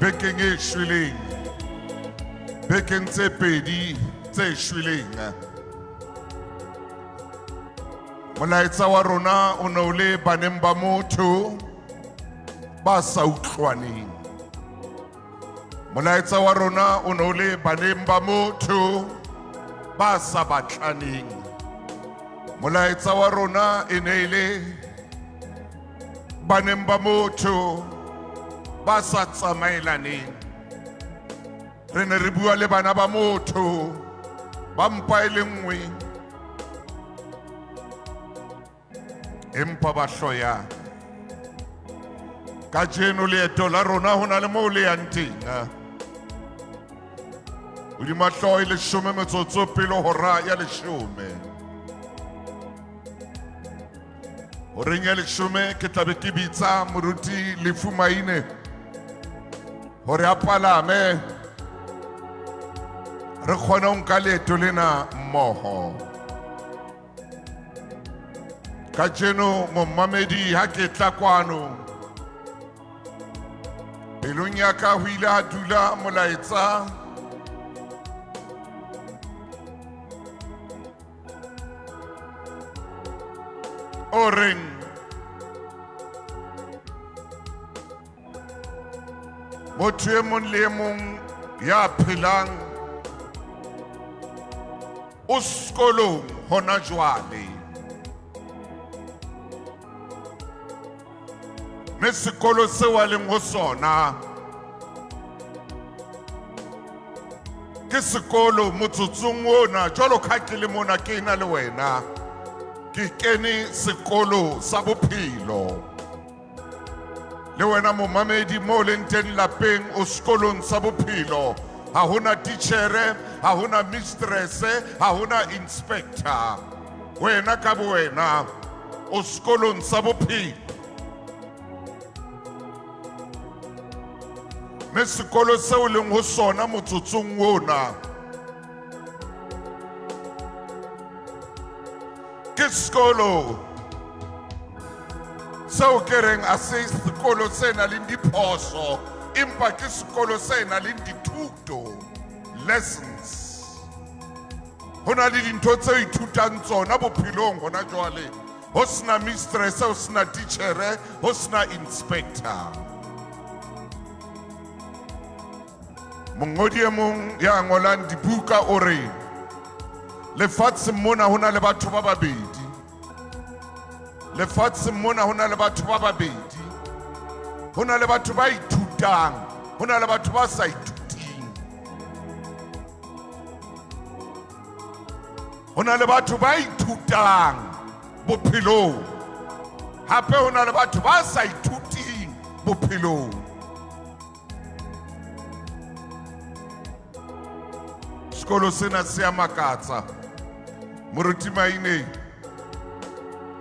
Bekeng e shweleng, bekeng tse pedi tse shweleng, molaetsa wa rona o ne o le baneng ba motho ba sa utlwaneng. Molaetsa wa rona o ne o le baneng ba motho ba sa batlaneng. Molaetsa wa rona e ne e le baneng ba motho ba sa tsamaelaneng. Re ne re bua le bana ba motho ba mpa e le nngwe, empa ba hloyang. Kajeno leeto la rona ho na le moo le yang teng. Hodima hlooho e leshome metsotso pele hora ya leshome. Horeng ya leshome ke tla be ke bitsa moruti Lefu Maine hore a palame re kgone ho nka leeto lena mmoho. Kajeno momamedi ha ke tla kwano pelong ya ka ho ile ha dula molaetsa o reng motho e mong le e mong ya phelang o sekolong hona jwale, mme sekolo seo a leng ho sona ke sekolo motsotsong ona. Jwalo ka ke le mona ke ena le wena, ke kene sekolo sa bophelo le wena momamedi mo leng teng lapeng, o sekolong sa bophelo. Ha hona titjhere, ha hona mistress, ha hona inspector. Wena ka bo wena o sekolong sa bophelo, mme sekolo seo leng ho sona motsotsong ona ke sekolo seo ke reng a se sekolo se nang le diphoso, empa ke sekolo se nang le dithuto, lessons. Ho na le dintho tse o ithutang tsona bophelong hona jwale, ho sena mistress, ho sena titjhere, ho sena inspector. Mongodi e mong ya ngolang dibuka o re lefatsheng mona ho na le batho ba babedi. Lefatsheng mona ho na le batho ba babedi. Ho na le batho ba ithutang, ho na le batho ba sa ithuting. Ho na le batho ba ithutang bophelong, hape ho na le batho ba sa ithuting bophelong. Sekolo sena se a makatsa, moruti Maine.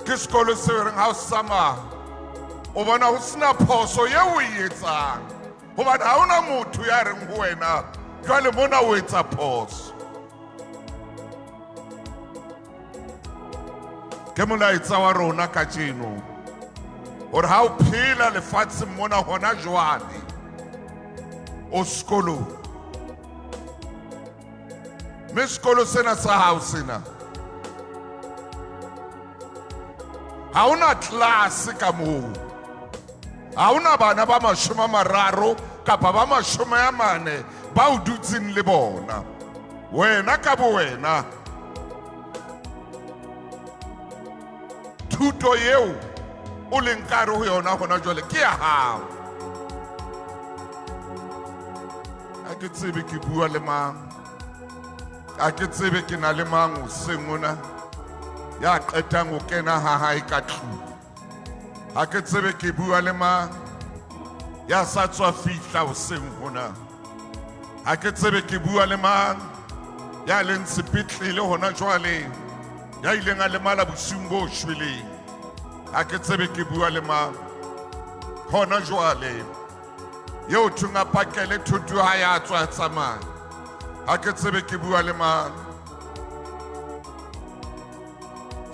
Ke sekolo se reng ha o tsamaya o bona ho sena phoso eo o e etsang, hobane ha hona motho ya reng ho wena jwale mona o etsa phoso. Ke molaetsa wa rona kajeno hore ha o phela lefatsheng mona hona jwale o sekolong, mme sekolo sena sa hao sena ha hona tlelase ka moo, ha hona bana ba 30 kapa ba 40 ba o dutseng le bona. Wena ka bo wena thuto eo o leng ka hare ho yona hona jwale ke ya hao. Ha ke tsebe ke bua le mang, ha ke tsebe ke na le mang hoseng ona ya qetang ho kena ha hae ka tlung. Ha ke tsebe ke bua le mang ya sa tswa fihla hoseng hona. Ha ke tsebe ke bua le mang ya leng sepetlele hona jwale, ya ileng a lemala bosiung bo shweleng. Ha ke tsebe ke bua le mang hona jwale eo thong a pakele thoto ha ya tswa tsamaya. Ha ke tsebe ke bua le mang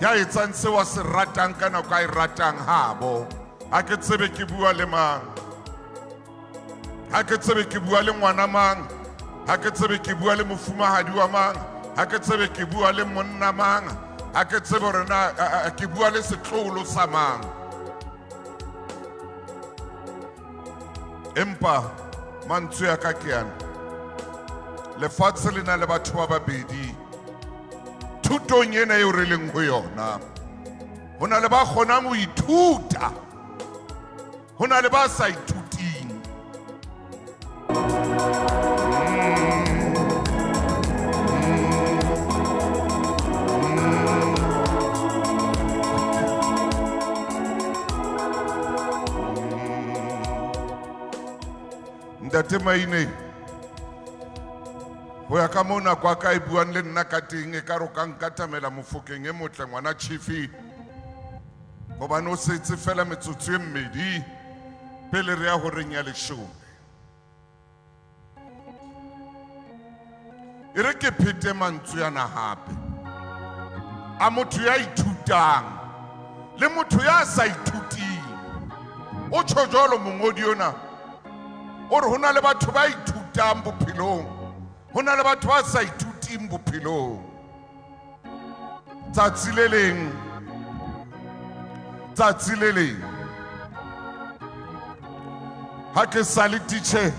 ya etsang seo a se ratang ka nako a e ratang habo. Ha ke tsebe ke bua le mang. Ha ke tsebe ke bua le ngwana mang, ha ke tsebe ke bua le mofumahadi wa mang, ha ke tsebe ke bua le monna mang, ha ke tsebe hore na ke bua le setloholo sa mang. Empa mantswe a ka ke ana. Lefatshe le na le batho ba babedi thutong ena eo re leng ho yona. Ho na le ba kgonang ho ithuta, ho na le ba sa ithuting. Ntate Maine, ho ya ka moo nako a ka e buang le nna ka teng, e ka re o ka nkatamela Mofokeng e motle ngwana Chiefy, hobane o setse fela metsotso e mmedi pele re ya horeng ya leshome. E re ke phete mantswe ana hape a motho ya ithutang le motho ya sa ithuting. O tjho jwalo mongodi ona, o re ho na le batho ba ithutang bophelong, ho na le batho ba sa ithuting bophelong. Tsatsi le leng, tsatsi le leng, ha ke sa le titjhere,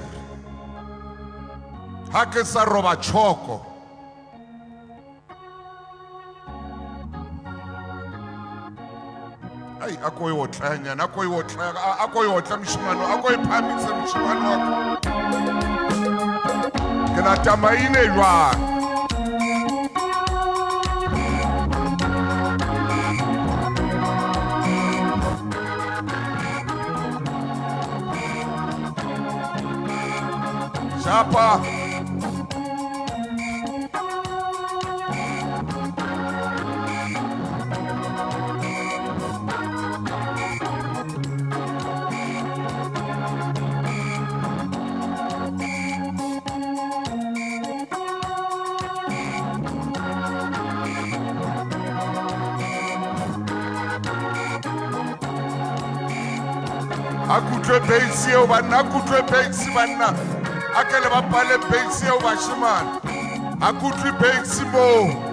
ha ke sa roba tjhoko, ai, a ko e otlanyana, a ko e otla, a ko e otla moshemane, a ko e phahamise moshemane wa ka. Ke lata maine jwang? Shapa. A kutlwe bass eo banna, a kutlwe bass banna, a ke le bapale bass eo bashemane, a kutlwe bass moo.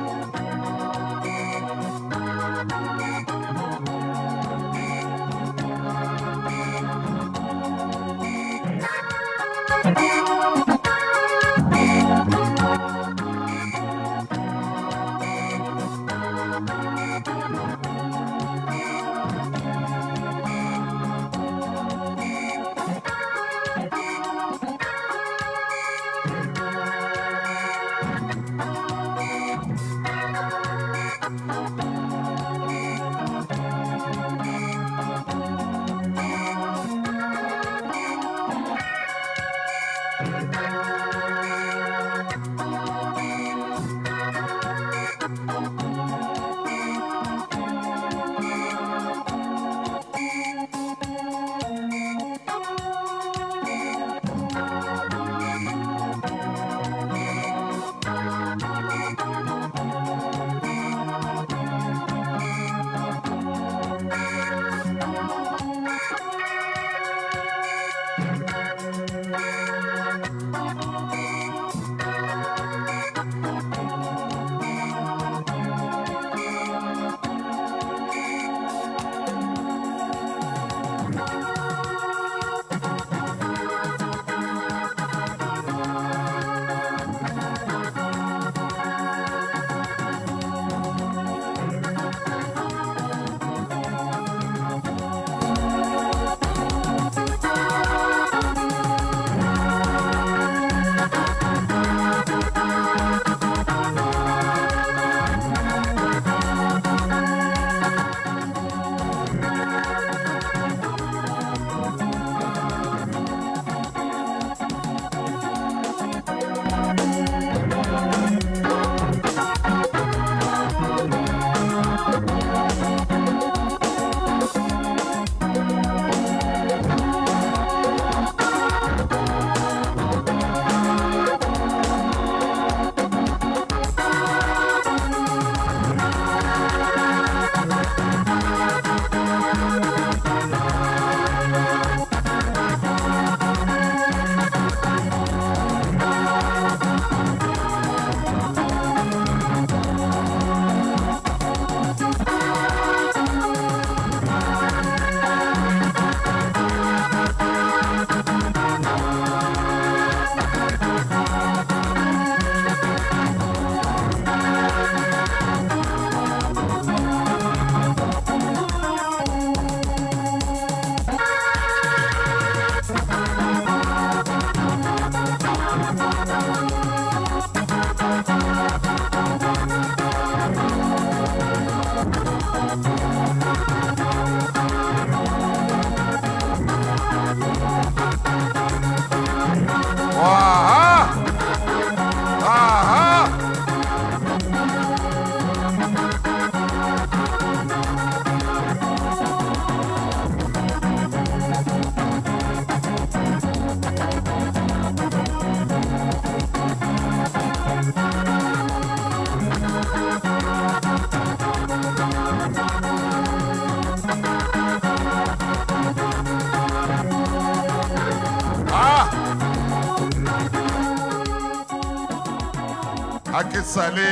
Ha ke sa le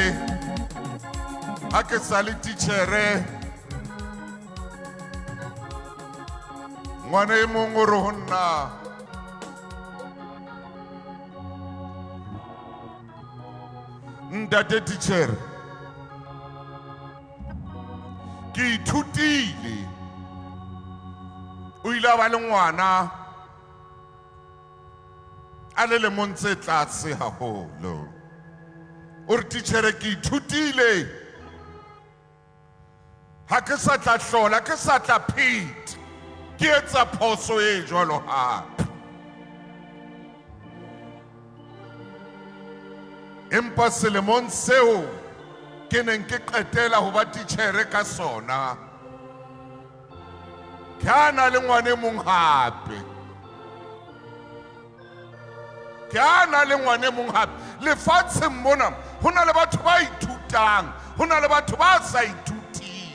ha ke sa le titjhere ngwana e mong o re ho nna ntate titjhere ke ithutile o ile a ba le ngwana a le lemong tse tlase haholo o re titjhere ke ithutile ha ke sa tla hlola ke sa tla pheta ke etsa phoso e jwalo hape empa selemong seo ke neng ke qetela ho ba titjhere ka sona ke a na le ngwane mong hape ke a na le ngwane mong hape lefatsheng mona ho na le batho ba ithutang ho na le batho ba sa ithuting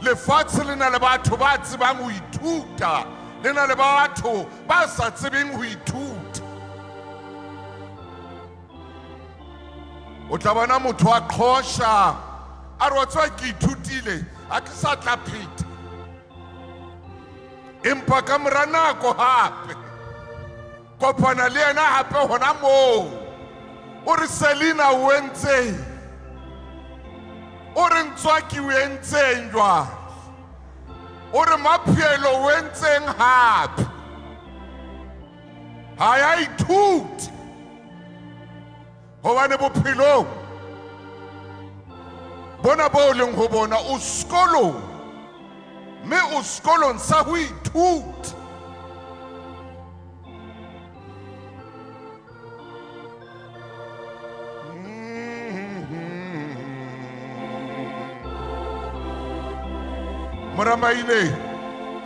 lefatshe le na le batho ba tsebang ho ithuta le na le batho ba sa tsebeng ho ithuta o tla bona motho a qhosha a re wa tseba ke ithutile a ke sa tla pheta empa ka mora nako hape kopana le yena hape hona moo o re selina o entseng o re ntswaki o entseng jwang o re maphelo o entseng hape ha ya ithute hobane bophelong bona bo leng ho bona o sekolong mme o sekolong sa ho ithuta moramaile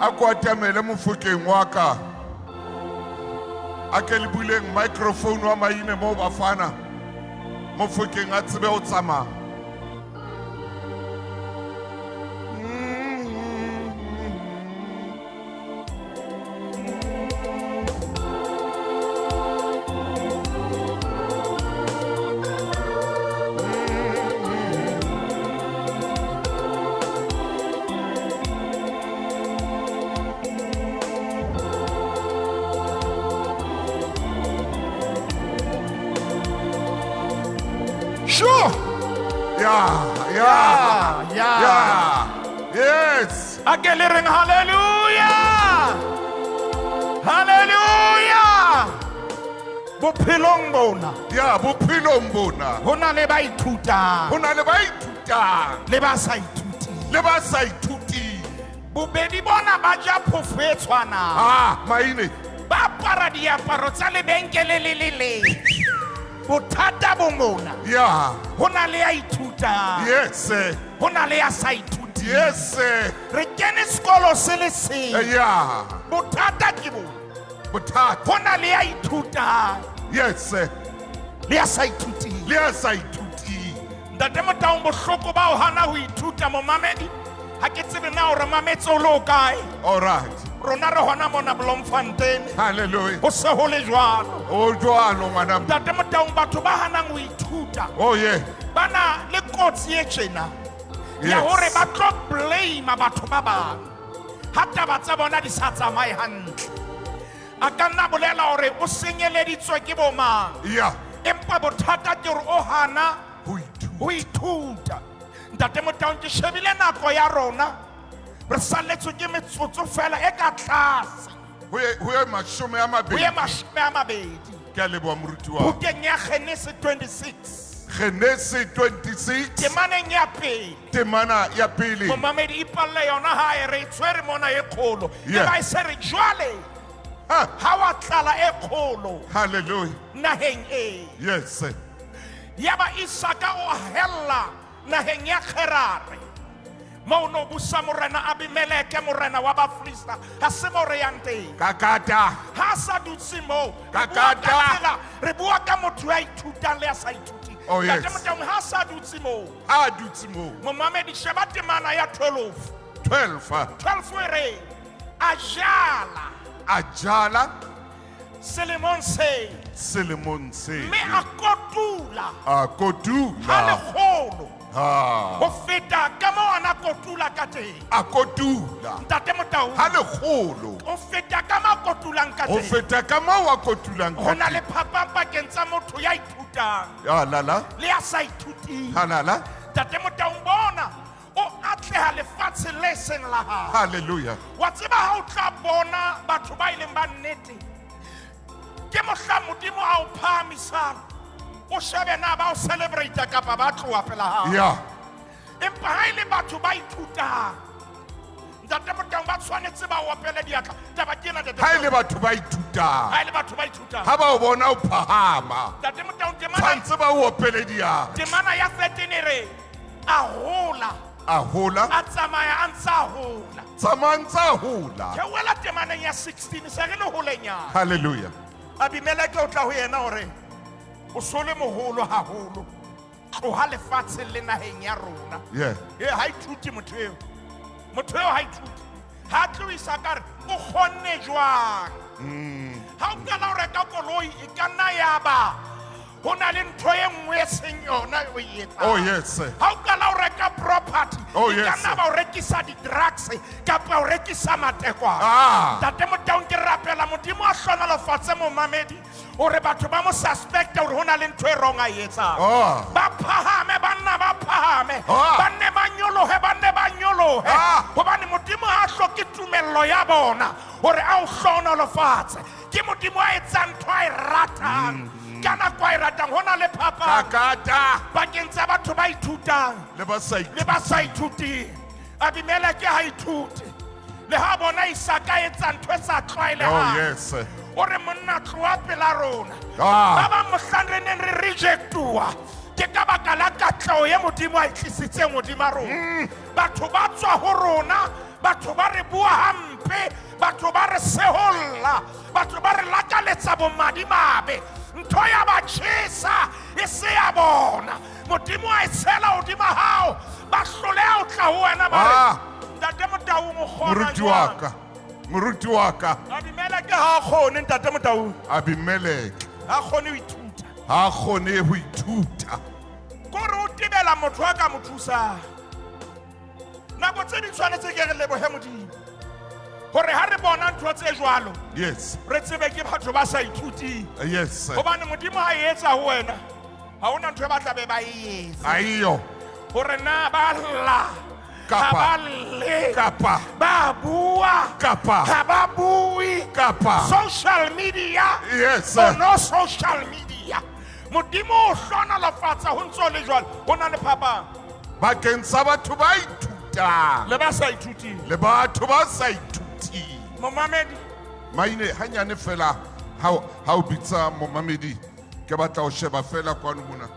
a ko atamele mofokeng wa ka a ke le buleng microphone wa maine mo bafana mofokeng a tsebe ho tsamaya Sure. Yeah, yeah, Yeah, yeah. yeah. Yes. A ke le reng hallelujah. Hallelujah. Bophelong bona Ya bophelong bona. ho na le ba ithutang Ho na le ba ithutang le ba sa ithuting. le ba sa ithuting. Bobedi bona ba ja phofo e tshwanang. Ah, maine. Ba apara diaparo tsa lebenkele le le leng. Bothata bo mona. Ya. Ho na le ya ithutang. Yes. eh. Ho na le ya sa ithuting. Yes. eh. Re kene sekolo se le seng. Ya. Bothata ke bona. Bothata. Ho na le ya ithutang Yes. eh. le ya sa ithuting. Le ya sa ithuting. Ntate Motaung bohloko ba ho hana ho ithuta momamedi ha ke tsebe na o re mametse o le o kae All right. rona re hona mona Bloemfontein Hallelujah. ho se ho le jwalo O jwalo ngwana. ntate Motaung batho ba hanang ho ithuta Oh yeah. ba na le kotsi e tjena ya Yes. hore ba tlo blame batho ba bang ha taba tsa bona di sa tsamaye hantle a ka nna bolela hore o senyeleditswe ke bo mang Yeah. empa bothata ke hore o hana Ho ithuta. ho ithuta ntate Motaung ke shebile nako ya rona re salletswe ke metsotso fela e ka tlase Ho ye ho ye mashome a ho ye mabedi. 20 Ke a leboha moruti wa. bukeng ya Genese 26 Genese 26 temaneng ya pele temana ya pele. momamedi ipalle yona hae re e tshwere mona e kgolo e Yeah. ba e se re jwale Ha. ha wa tlala e kgolo Hallelujah. naheng e Yes. ya ba Isaka o hella naheng ya Gerare mo no busa morena Abimeleke morena wa Bafilista ha se mo re yang teng Kakata. ha sa dutse moo re bua Kakata. ka tsela re bua ka motho ya ithutang le ya sa ithuting Oh, yes. Ntate Motaung ha sa dutse moo Ha dutse moo. momamedi sheba temana ya 12 12. 12 e re a jala A jala. Selemong seo. Selemong se. Mme a kotula A ha kotula. Lekgolo Ha. ho feta ka moo a na kotula ka teng. A kotula. Ntate Motaung, Ha lekgolo. ho feta ka mo a kotulang ka Ho teng. feta ka moo a kotulang Ho ka na le teng. phapang pakeng tsa motho ya ithutang Ya lala. le ya sa ithuting. Halala. Ntate Motaung, bona o atleha lefatsheng le seng la hao. Hallelujah. Wa tseba ha o tla bona batho ba ileng ba nnete, ke mohla Modimo a o phahamisang, o shebe na ba o celebrate kapa ba tloha pela hao. Empa ha e le batho ba ithutang, Ntate Motaung, ba tshwanetse ba opele diatla. Taba ke ena, Ntate Ha e le Motaung. batho ba ithutang. Ha e le batho ba ithutang. Ha ba o bona o phahama. Ntate Motaung, temana Tshwantse ba o opele diatla. Temana ya 13 e re a hola, A hola. a tsamaya a ntse a hola. Tsamaya ntse a hola. Theohela temaneng ya 16, se re le holenyana. Hallelujah. Abimeleke o tla ho yena hore o so le moholo haholo, tloha lefatsheng le naheng ya rona. E ha ithute motho eo, motho eo ha ithute. Ha tlohisa ka re o kgonne jwang. Ha o qala ho reka koloi, e ka nna ya ba ho na le ntho e nngwe e seng yona o e etsang. Oh yes. Ha o qala ho reka property, Oh, e ka yes. nna ba o rekisa di-drugs kapa o rekisa matekwane. Ntate Motaung, ke rapela Modimo a hlohonolofatse momamedi hore batho ba mo suspecte hore ho na le ntho e wrong a e etsang. Ba phahame, banna ba phahame. Ba nne ba nyolohe, ba nne ba nyolohe. Hobane Modimo ha a hloke tumello ya bona hore a o hlohonolofatse. Ke Modimo a etsang ntho a e ratang. Ka nako a e ratang, ho na le phapang Kakata. pakeng tsa batho ba ithutang Le ba sa le ba sa ithuteng. Abimeleke ha ithute. Le ha bona Isaka etsa ntho e sa tlwaelehang. Oh yes. O re monna tloha pela rona. Ba bang mohlang re neng re rejectuwa ke ka baka la katleho e Modimo a e tlisitseng hodima rona. Batho ba tswa ho rona, batho ba re bua hampe, batho ba re seholla, batho ba re lakaletsa bomadimabe. Ntho ya ba tjhesa e se ya bona. Modimo a e tshela hodima hao, ba hloleha ho tla ho wena ba re, Ntate Motaung o kgona Moruti wa jwang? ka. Moruti wa ka. Abimeleke ha a kgone, Ntate Motaung. Abimeleke. Ha kgone ho ithuta. Ha kgone ho ithuta. Kore o tebela motho a ka mo thusang. Nako tse di tshwanetse ke re lebohe Modimo hore ha re bona ntho tse jwalo, Yes. re tsebe ke batho ba sa ithuting. Yes. Hobane Modimo ha e etsa ho wena, ha hona ntho e ba tla be ba e etsa. Aiyo. Hore na ba lla, Kapa. ha ba lle, Kapa. ba bua, Kapa. ha ba bue. Kapa. Social media. Yes. Or no social media. Modimo o hlohonolofatsa ho ntso le jwalo. Ho na le phapang. Bakeng sa batho ba ithutang. Le ba sa ithuting. Le batho ba sa ithuting. Momamedi. Maine hanyane fela ha o bitsa momamedi, ke batla ho sheba fela kwano mona.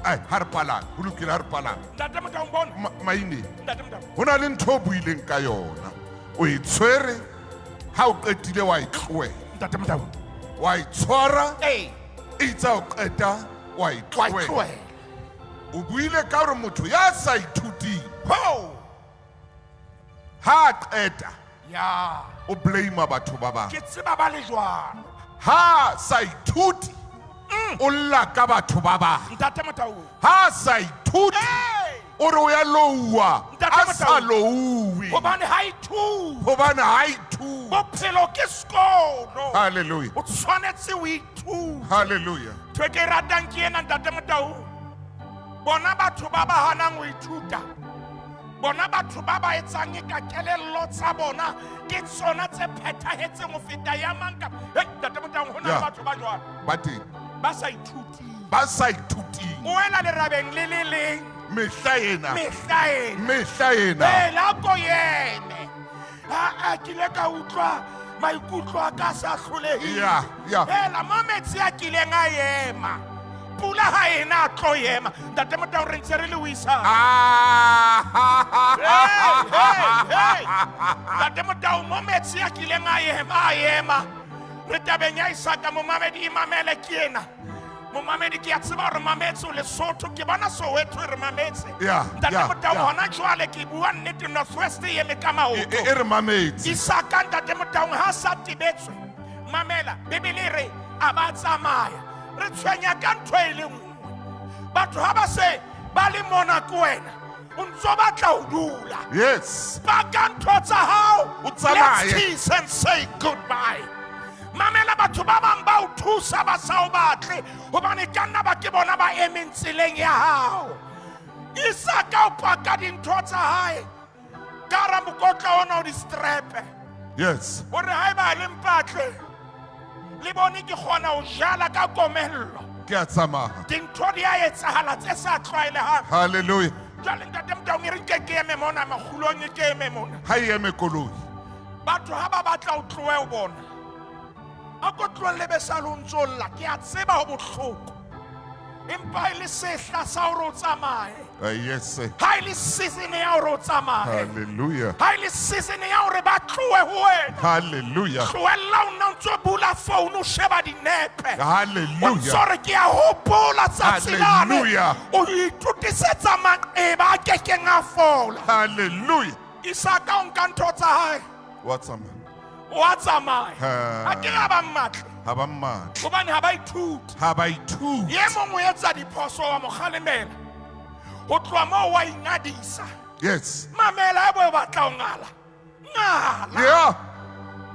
Ai, ha re palame, ho lokile, ha re palame. Ntate Motaung, bona. Maine, Ntate Motaung. ho na le ntho o buileng ka yona. O e tshwere, ha o qetile wa e tlohela. Ntate Motaung. Wa e tshwara, Ee. e itse ha o qeta, wa e Wa e tlohela. tlohela. O buile ka hore motho ya sa ithuting, Ho! ha a qeta, Ya. o blame batho ba bang. Ke tseba ba le jwalo. Ha sa ithuti, o lla ka batho ba bang. Ntate Motaung. Ha sa ithuti, Hey! o re o ya louwa, Ntate a sa Motaung. louwe. Hobane ha ithute. Hobane ha ithute. Bophelo ke sekolo. Hallelujah. O tshwanetse o ithute. Hallelujah. Ntho e ke e ratang ke ena, Ntate Motaung. Bona batho ba ba hanang ho ithuta, bona batho ba ba etsang e ka kelello tsa bona ke tsona tse phethahetseng ho feta ya mang kapa. Hei, Ntate Motaung, ho na le Yeah. batho ba jwalo. Ba teng. Ba sa ithuting. Ba sa ithuting. O wela lerabeng le le leng. Mehla ena. Mehla ena. Mehla ena. Ee, la ko eme. Ha, a kile ka utlwa maikutlo a ka sa hlolehile. Yeah, yeah. Hela, mo metsi a kileng a ema. Pula ha ena a tlo ema. Ntate Motaung, re ntse re le o isang. Hey, hey, hey. Ntate Motaung, mo metsi a kileng a ema, a ema. Re tabeng ya Isaka, momamedi e mamele ke ena. Momamedi, ke a tseba hore mametse o Lesotho, ke bona Soweto e re mametse. Yeah, Ntate yeah, Motaung, yeah. hona jwale ke bua nnete, North West e eme ka maoto. E re mametse. Isaka, Ntate Motaung, ha sa tebetswe. Mamela, Bibele e re a ba tsamaya. Re tshwenya ka ntho e le nngwe. Batho ha ba se ba le mona ko wena, o ntso batla ho dula. Yes. Paka ntho tsa hao. O tsamaye. Let's kiss and say goodbye. Mamela, batho ba bang ba o thusa ba sa o batle hobane ka nna ba ke bona ba emeng tseleng ya hao. Isaka o paka dintho tsa hae ka hara mokotla ona o di-strepe hore haeba le mpatle le bone ke kgona ho jala ka komello. Ke a tsamaya. Dintho di a etsahala tse sa tlwaelehang. Hallelujah. Jwale ntate Motaung, e re nke ke eme mona makgulong, e ke eme mona. Ha e eme koloi. Batho ha ba batla ho tlohe ho bona, a ko tlohelle be sa le o ntso lla. Ke a tseba ho bohloko, empa e le sehla sa hore o tsamaye. Yes. Ha e le season ya hore o tsamaye. Hallelujah. Ha e le season ya hore ba tlohe ho wena. Hallelujah. Tlohella o nna o ntso bula phone o sheba dinepe. O ntso Hallelujah. re ke a hopola tsatsi lane. Hallelujah. O itokisetsa maqeba a kekeng a fola. Hallelujah. Isaka o nka ntho tsa hae, Wa tsamaya. wa tsamaya. Ha. A ke re ba mmatle Ha ba mmatle. hobane ha ba ithute. Ha ba ithute. Ye mong o etsa diphoso wa mo kgalemela, ho tloha moo wa ingadisa. Mamela, e bo o batla ho ngala, ngala.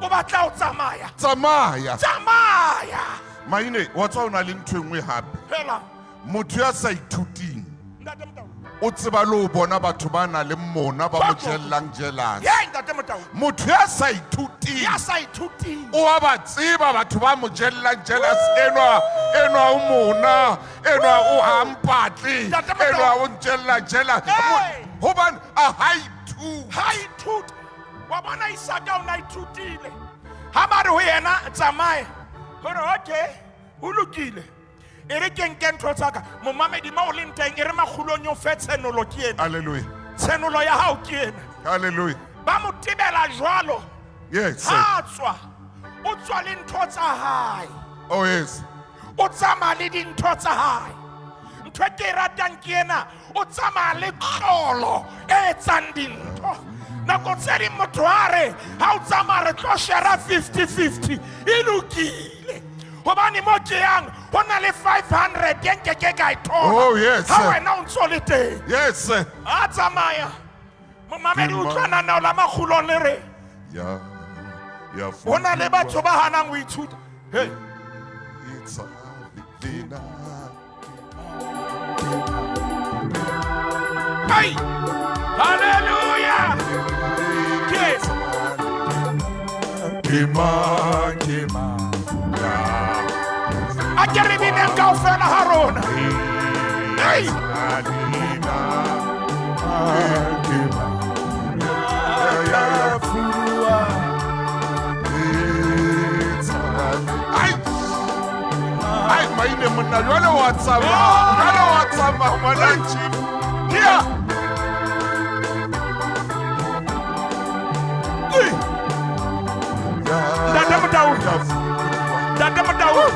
O batla ho tsamaya, Tsamaya. tsamaya. Maine, wa tswa o na le ntho e nngwe hape. Fela. Motho ya sa ithuting Ntate Motaung. o tseba le ho bona batho ba nang le mona ba mo Batho. jellang jealous. Ye, ntate Motaung. Motho ya sa ithuting Ya sa ithuting o a ba tseba batho ba mo jellang jealous. Enwa, enwa o mona, enwa o ha mpatle, Ntate Motaung. enwa o njella jealous. Hey! Hobane a ha ithute. Ha ithute. Wa bona Isaka o na ithutile. Ha ba re ho yena tsamaya, hore okay, ho lokile, e re ke nke ntho tsa ka. Momamedi mo o leng teng, e re makgulong o fe tshenolo ke ena. Hallelujah. Tshenolo ya hao ke ena. Hallelujah. Ba mo tebela jwalo. Ha tswa, o tswa le ntho tsa hae. Oh yes. O tsamaya le dintho tsa hae. Ntho e ke e ratang ke ena, o tsamaya le tlolo e etsang dintho. Nako tse ding motho a re ha o tsamaya re tlo share 50-50, e lokile hobane mo ke yang ho na le 500 e nkeke ka e thola. Oh, yes. Ha wena o ntso le teng. Yes. A tsamaya. Momamedi, Ke utlwana nao la makgulong le re Ya. Ya. ho na le batho ba hanang ho ithuta. Hey. It's a lena. Hey. Hallelujah. Ke Ke mang, ke mang ya a ke re bineng kaofela ha rona. Hey. Alina, ke mang ya fuwa. Ai. Ai, maine monna, jwale wa tsamaya. Jwale wa tsamaya, ngwana chief. Yeah. Ntate Motaung. Ntate Motaung.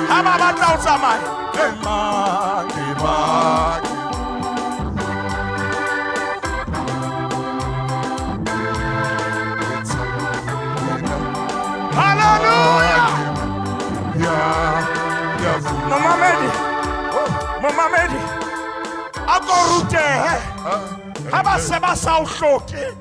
Ha ba batla ho tsamaya. Ke mang, ke mang. Hallelujah. Ya, ya. Momamedi. Momamedi. A ko rutehe. Ha ba se ba sa o hloke,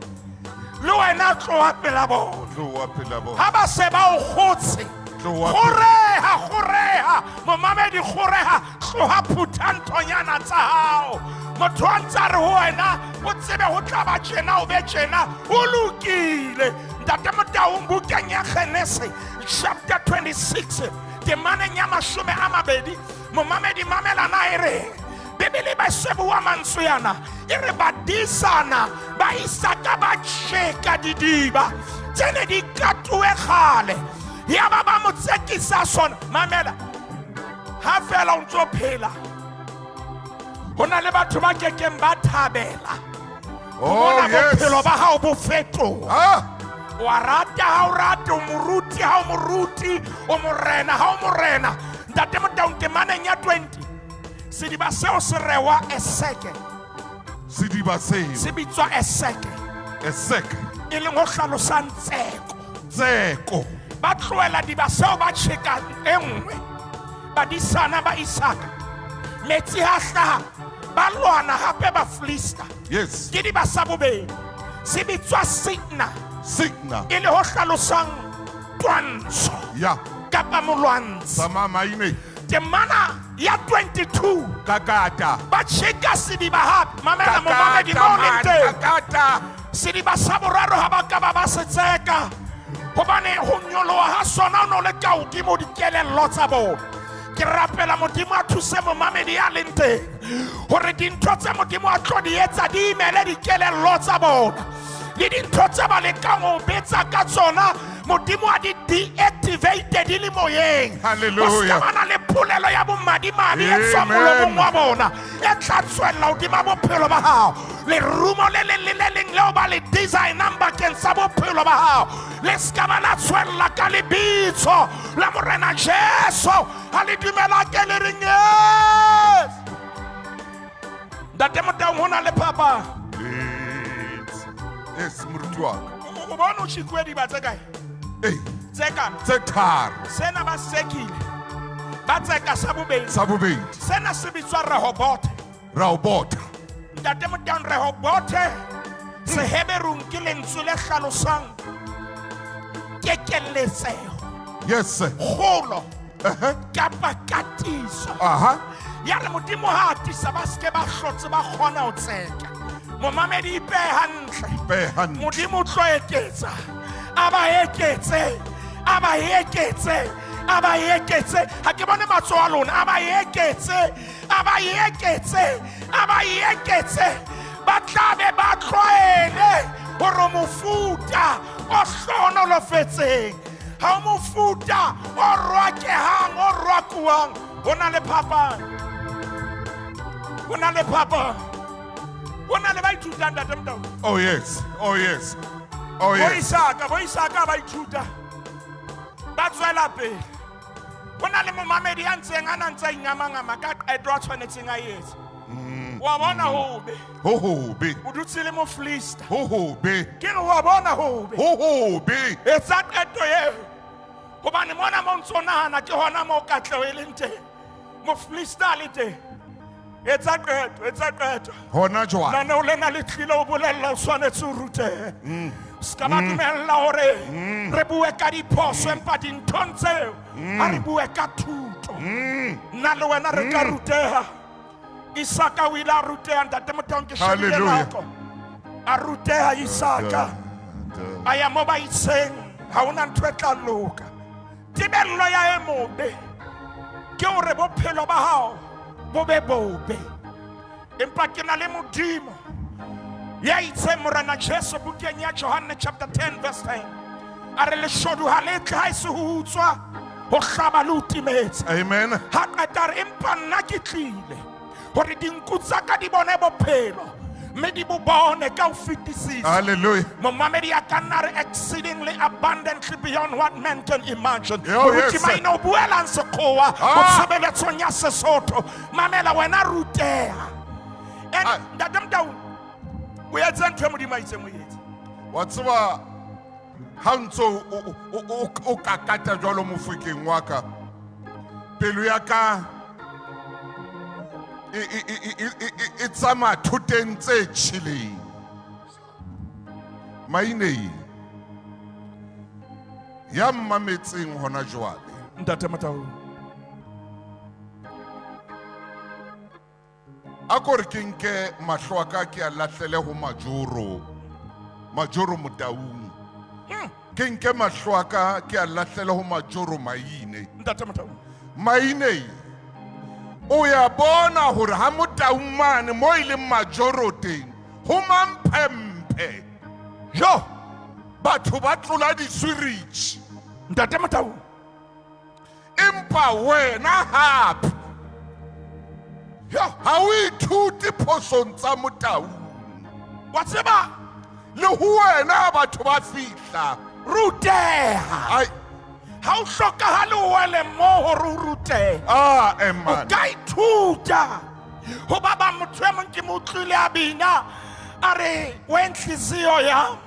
le wena tloha pela bona. Tloha pela bona. Ha ba se ba o kgotse, Tloha. kgoreha, kgoreha. Momamedi, kgoreha, tloha, phutha nthonyana tsa hao. Motho a ntsa re ho wena o tsebe ho tla ba tjena, o be tjena, ho lokile. Ntate Motaung, bukeng ya Genese chapter 26 temaneng ya 20, momamedi mamela na e reng. Bibele ba se bua mantswe yana, e re badisana ba Isaka ba tjeka didiba tse ne di katuwe kgale, ya ba ba mo tsekisa sona. Mamela, ha fela o ntso phela, ho na le batho ba kekeng ba thabela ho Oh, bona yes. bophelo ba hao bo fetoha. Ah. Wa rata ha o rate, o moruti ha o moruti, o morena ha o morena. Ntate Motaung, temaneng ya 20, sediba seo se rewa Eseke. Sediba seo. Se bitswa Eseke. Eseke. E leng ho hlalosang tseko. Tseko. Ba tlohela diba seo ba tjheka e nngwe. Badisana ba Isaka. Metsi ha hlaha ba lwana hape ba Filista. Yes. Ke diba sa bobedi. Se bitswa Sitna Signa. e le ho hlalosang twantsho Ya. kapa molwantshi. Tsamaya maine. Temana ya 22 Kakata. ba tjheka sediba hape. Mamela momamedi Kakata mo o leng man. teng. Kakata. Sediba sa boraro ha ba ka ba ba se tseka gobane go nyoloha ha sona o ne o le ka hodimo dikelello tsa bona. Ke rapela Modimo a thuse momamedi ya leng teng gore dintho tse Modimo a tlo di etsa di imele dikelello tsa bona le dintho tse ba lekang ho betsa ka tsona Modimo a di deactivate di le moyeng. Hallelujah. Ho ska ba na le polelo ya bomadimabe e tswang Amen. molomong wa bona e tla tswella hodima bophelo ba hao. Lerumo le leng le le leng leo ba le designang bakeng sa bophelo ba hao le ska ba la tswella ka lebitso la Morena Jesu. Ha le dumela ke le reng yes. Ntate Motaung, ho na le phapang. Yes. Yes, moruti wa ka. O bone o tjhekuwe diba tse kae? Ee. Tse kana. Tse tharo. Sena ba sekile. Ba tseka sa bobedi. Sa bobedi. Sena se bitswa Rehoboth. Rehoboth. Ntate Motaung, Rehoboth Seheberung ke lentswe le hlalosang kekeletseho. Yes, sir. Kgolo. Uh-huh. Kapa katiso. Aha. Ya re Modimo ha atisa ba seke ba hlotse ba kgona ho tseka. Momamedi ipehe hantle. Ipehe hantle. Modimo o tlo eketsa. A ba eketse. A ba eketse. A ba eketse. Ha ke bone matsoho a lona. A ba eketse. A ba eketse. A ba eketse. Ba tla be ba tlwaele hore mofuta o hlohonolofetseng. Ha o mofuta o rwakehang, o rwakuwang. Ho na le phapang. Ho na le phapang. Ho na le ba ithutang, Ntate Motaung. Oh yes. Oh yes. Oh Bo yes. Isaka, bo Isaka ba ithuta. Ba tswela pele. Ho na le momamedi ya ntseng a na ntse a ingamangama ka qeto a tshwanetseng a etse. Wa bona hobe. Ho hobe. O dutse le moflista. Ho hobe. Ke re wa bona hobe. Ho hobe. Etsa qeto eo. Hobane mona mo ntso nahana ke hona moo katleho e leng teng. Moflista a le teng. Etsa qeto, etsa qeto. Hona jwale. Lenaneo lena le tlile ho bolella o tshwanetse o rutehe. Se ka ba dumella hore re bue ka diphoso empa dinthong tseo ha re bue ka thuto. Nna le wena re ka ruteha. Isaka o ile a ruteha, Ntate Motaung, ke shebile Hallelujah. nako. A ruteha Isaka. A ya mo ba itseng ha hona ntho e tla loka. Tebello ya e mobe ke hore bophelo ba hao bo be bobe. Empa ke na le Modimo ya itseng Morena Jesu bukeng ya Johanne chapter 10 verse 10. A re leshodu ha le tle ha e se ho utswa, ho hlaba le ho timetsa. Amen. Ha qeta re empa nna ke tlile hore dinku tsa ka di bone bophelo mme di bo bone ka ho fetisisa. Hallelujah. Momamedi a ka nna re exceedingly abundantly beyond what man can imagine. Oh, yes, Moruti sir. Maine o buelang sekgowa Ah. ho tshebeletsong ya Sesotho. Mamela wena ruteha. And Ah. Ntate Motaung, o etse ntho e Modimo a itseng o etse. Wa tseba ha ntso o kakata jwalo mofokeng wa ka. Pelo ya ka e tsamaya thoteng tse tjheleng. Maine ya mmametseng hona jwale. Ntate Motaung. A ko re ke nke mahlo a ka ke a lahlele ho Majoro. Majoro Motaung. Ke nke mahlo a ka ke a lahlele ho Majoro Maine. Ntate Motaung. Maine o ya bona hore ha Motaung mane mo e leng Majoro teng ho mamphemphe. Jo, Batho ba tlola diswiritjhi. Ntate Motaung. Empa wena hape Jo, ha o ithute phosong tsa Motaung. Wa tseba Le ho wena batho ba fihla. Ruteha. Ai. Ha o hlokahale o wele moo hore o rutehe. Ah, eh, man. O ka ithuta. Ho ba bang motho e mong ke mo utlwile a bina, a re, we nhliziyo yami.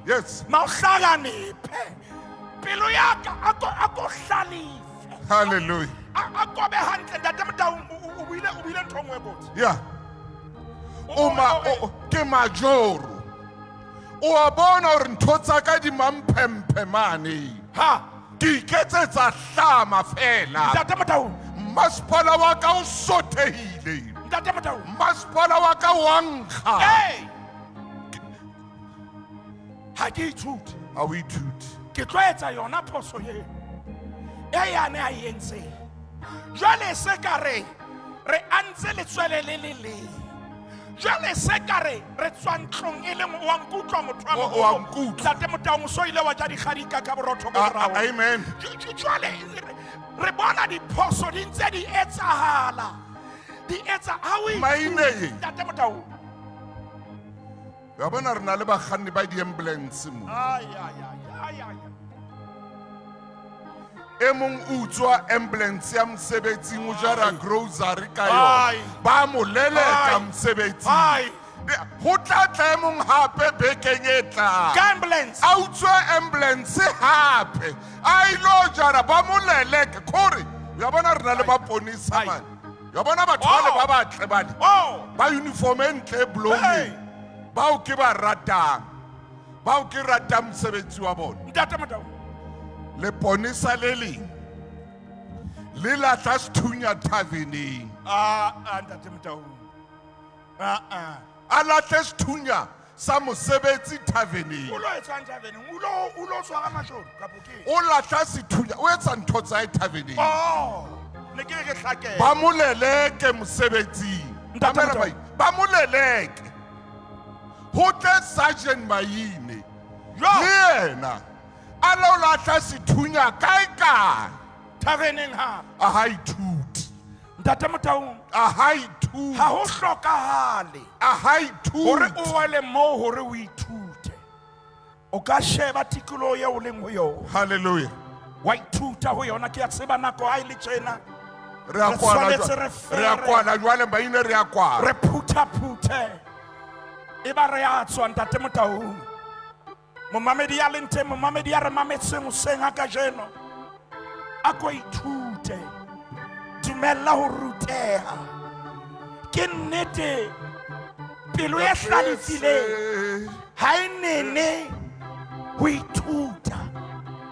Yes. Mawuhlakaniphe. Pelo ya ka a ko hlalefe. Hallelujah. A ko be hantle ntate Motaung o buile ntho e nngwe e kotsi. Yeah. O ma ke majoro. O a bona hore ntho tsa ka di mamphemphe mane. Ha Ke iketsetsa hlama fela. ntate Motaung, Masepala wa ka o sothehile. ntate Motaung. Masepala wa ka wa nkga. Hey! Ha ke ithute. Ha o ithute. Ke tlo etsa yona phoso eo e yane a e entseng. Jwale se ka re re antse letswele le le leng. Jwale se ka re re tswa ntlong e le nngwe. Wa nkutlwa motho wa O wa moholo. nkutlwa. Ntate Motaung o so ile wa ja dikgadika ka borotho bo Ah, ah, boraro. amen. Jwale re bona diphoso di ntse di etsahala. Di etsa ha o ithute, Maine. Ntate Motaung. Wa bona re na le bakganni ba di-ambulance mo. Ai, ai, ai, ai, ai. E mong o utswa ambulance ya mosebetsing o jara grocery ka yona. Ai. Ba mo leleka Ai. mosebetsing. Ai. Ho tla tla e mong hape bekeng e tlang. Ka ambulance. A utswe ambulance hape. A ilo jara ba mo leleke. Kore ya bona re na le maponesa Ai. mane. Ya bona batho bale Oh. ba batle bale. Oh. Ba uniform e ntle e blue. Hey. Bao ke ba ratang. Bao ke ratang mosebetsi wa bona. Ntate Motaung. Leponesa le leng le lahla sethunya thaveneng. Ah, ah, Ntate Motaung. Ah, ah. A lahle sethunya sa mosebetsi thaveneng. O lo etsang thaveneng? O lo tshwara mashodu kapo ke eng? O lahla sethunya, o etsa ntho tsa hae thaveneng. Oh, ne ke re ke hlakela. Ba mo leleke mosebetsing. Ntate Mamela Motaung. Ba mo leleke. Ho tle Sergeant Maine. Jo. Le yena a lo lahla sethunya kae kae. Thaveneng hape. A ha ithute. Ntate Motaung, A ha ithute. ha ho hlokahale A ha hore ithute. o wele moo hore o ithute. O ka sheba tikoloho eo o leng ho yona. Hallelujah. Wa ithuta ho yona. Ke a tseba nako ha e le tjena. Re a Re kwala tshwanetse jwale. re fere. Re a kwala jwale Maine, re a kwala. Re phuthaphuthe. E ba re a tswa Ntate Motaung. Momamedi ya leng teng, momamedi ya re mametseng hoseng ha kajeno. A ko ithute. Dumella ho ruteha. Ke nnete pelo e hlalefileng ha e nene ho ithuta.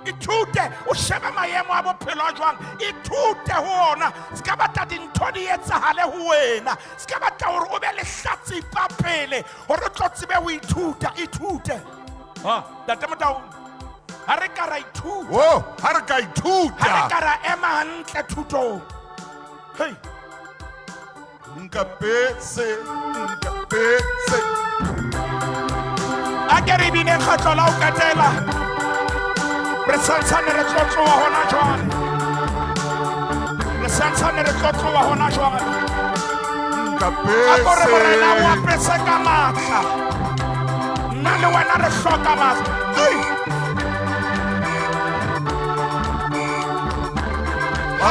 Ithute o shebe maemo a bophelo a jwang. Ithute ho ona. Se ka batla dintho di etsahale ho wena. Se ka batla hore o be lehlatsipa pele hore o tlo tsebe ho ithuta. Ithute. Ha, Ntate Motaung, ha re ka ra ithuta. Oh, ha re ka Ha re ithuta. ka ra ema hantle thutong. Hey. Nka pese, nka pese. A ke re bineng kgetlo la ho qetela. Re santsane re tlo tloha hona jwale. Re santsane re tlo tloha hona jwale. Nka A ko re Morena o pese. apese ka matla. Nna le wena re hloka matla. Hey. Ba